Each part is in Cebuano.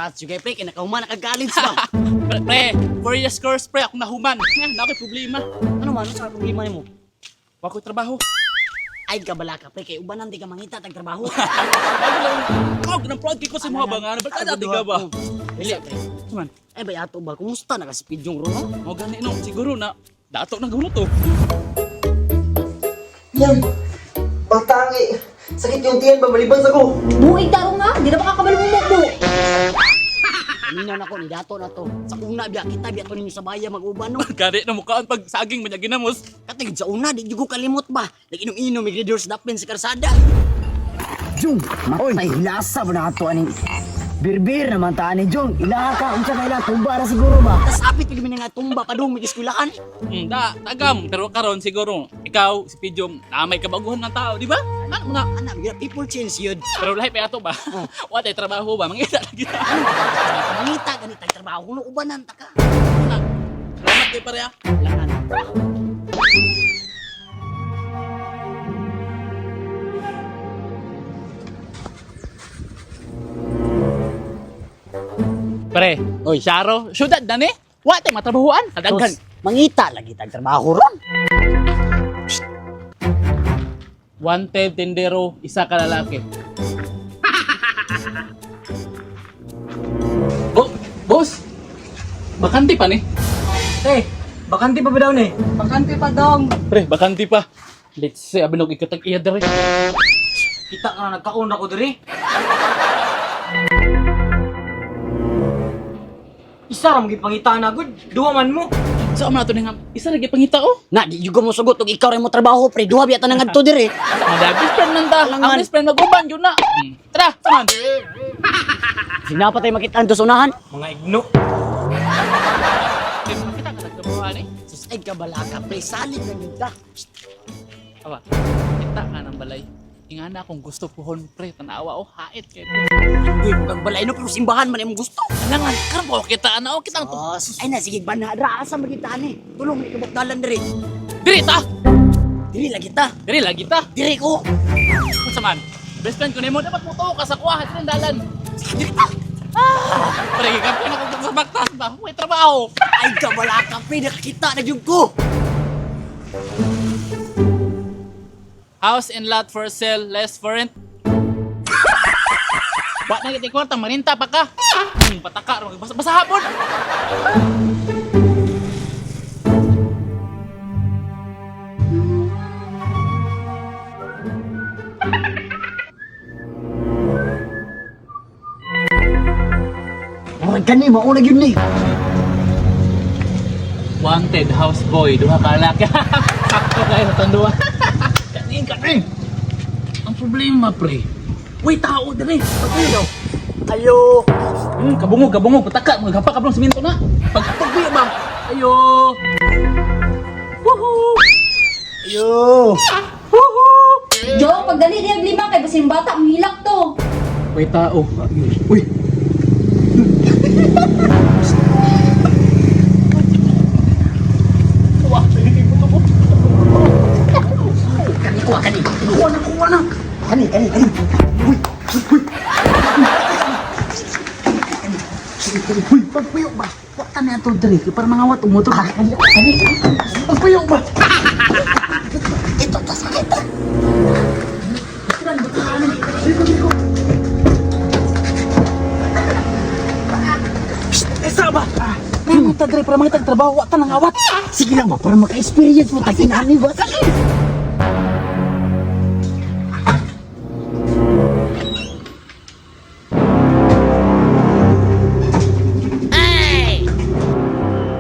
Congrats you kay pre, kay nakahuman na kag-college ba? Pre, pre, 4 years course, pre, akong nahuman. Nga, na ako'y problema. Ano man, ano sa problema nimo? Wa ko'y trabaho. Ay, kabala ka pre, kay ubanan di ka mangita tag trabaho. Bago lang, kog, nang proud kay ko sa mga ba nga, barkada di ka ba? Dili pre. Man, Ay, bay ato ba, kumusta na kasi pidyong ro, no? mo gani no, siguro na, dato nang gulo to. Yan! Bata nga eh. Sakit yung tiyan ba? Maliban sa ko. Buig tarong nga, di na makakabalo mo mo. Aminan ako ni dato na to. Sa una biya kita biya to ninyo sa baya mag-uban no. Gani na mukhaan pag saging manyaginamos. Katigid sa una di jud ko kalimot ba. Nag-inom-inom mig sa dapin sa karsada. Jung, matay hilasa ba na ato aning birbir naman ta ani Jung. Ilaha ka unsa ka ila tumba ra siguro ba? Tas apit pag nga tumba padung mig eskwelahan. Da, tagam. Pero karon siguro, ikaw, si Pijong, na may kabaguhan ng tao, di ba? Ano na? Ana, biya people change yun. Pero lahi pa ato ba? Wa tay trabaho ba? Mangita lagi ta. Mangita gani tag trabaho kuno ubanan ta ka. Salamat kay pare ah. Langan. Pre, oy, Sharo, syudad na ni. Wa tay matrabahuan. Kadaghan. Tos, mangita lagi tag trabaho ron. Wanted tindero, isa ka lalaki. Bo, boss. Bakante pa ni. Eh, bakante pa ba daw ni? Bakante pa dong. Pre, bakante pa. Let's see, abinog ikatag iya dere. Kita ka na nagkaon ako diri. Isa ra mo gipangita na gud. Duha man mo. Sa man ato ni nga, isa ra gyud pangita oh. Na di jud ko mo sugot og ikaw ra mo trabaho pre, duha biya ta nang adto dire. Mga best friend nang ta. Ang best friend mag-uban yun na. Tara, saman. Sinapa tayo makitaan to sa unahan. Mga igno. Eh, makita ka nagtrabahoan eh. Sus, ay kabala ka pre, salig lang yun ta. Awa, kita ka ng balay. Ingana akong gusto puhon pre, tanawa oh, hait kay pre. Uy, kag balay no pero simbahan man imong gusto. Langan, karon ko kita ana oh, kitang to. Sus, ay na sige bana ra asa magitaan eh. Tulong ni kabukdalan dire. Diri ta. Diri lagi ta. Diri lagi ta. Diri ko. Unsa man? Best friend ko nimo dapat mo tuo ka sa kuha diri ang dalan. Sige, diri ta. Pre, gigampi na ko sa baktas ba? May trabaho. Ay kabala ka pre, nakakita na jud ko. House and lot for sale, less for rent. Wa na gid kwarta, marinta pa ka. Pataka ro, basa, basa hapon. Murag kani mao na gyud ni. Wanted houseboy, duha ka lalaki. Sakto kayo sa tanduan. Kaning kaning. Ang problema pre. Uy, tao dire. Pagpuyo daw. Ayo. Kabungog, kabungog, pataka, maghapa ka bang simento na. Pag pagpuyo ba? Ayo. Woohoo! Ayo. Woohoo! Jong, pagdali diyag lima kay basin bata mahilak to. Uy, tao. Uy. Kani kuha kani. Kuha na, kuha na. Kani, kani, kani. Uy, uy, uy. Uy, pagpuyo ba? Wa ta na ato diri kay para mangawat og motor. Kani, kani. Pagpuyo ba? Ito ta sakit. Esa ba? May ta dire para mangitag trabaho, wa ta nangawat. Sige lang ba para maka-experience mo tag inani ba? Sige.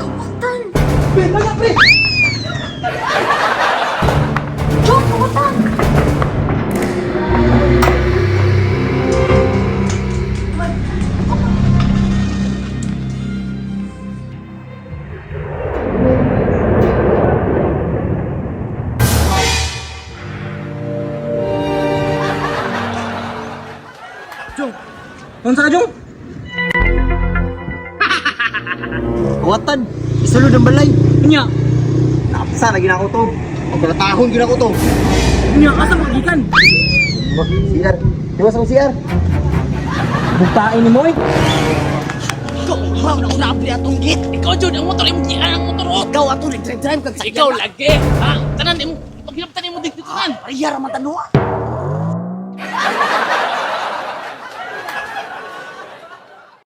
Kawatan. Pre, mga pre. Jong, kawatan. Jong. Unsa ka Jong? Kawatan, isulod ang balay. Nya. Napsa na ginako to. Pagkalatahon ginako to. Nya asa magikan? CR. Di ba sa CR? Bugtain ni mo eh. Ikaw, wow, na una abri atong gate. Ikaw jud ang motor imong gian ang motor oh. Ikaw ato nag-drive-drive kag sakyan. Ikaw lagi. Ha? Tanan imo paghilabtan nimo dito tanan. Pareha ra man tanuha.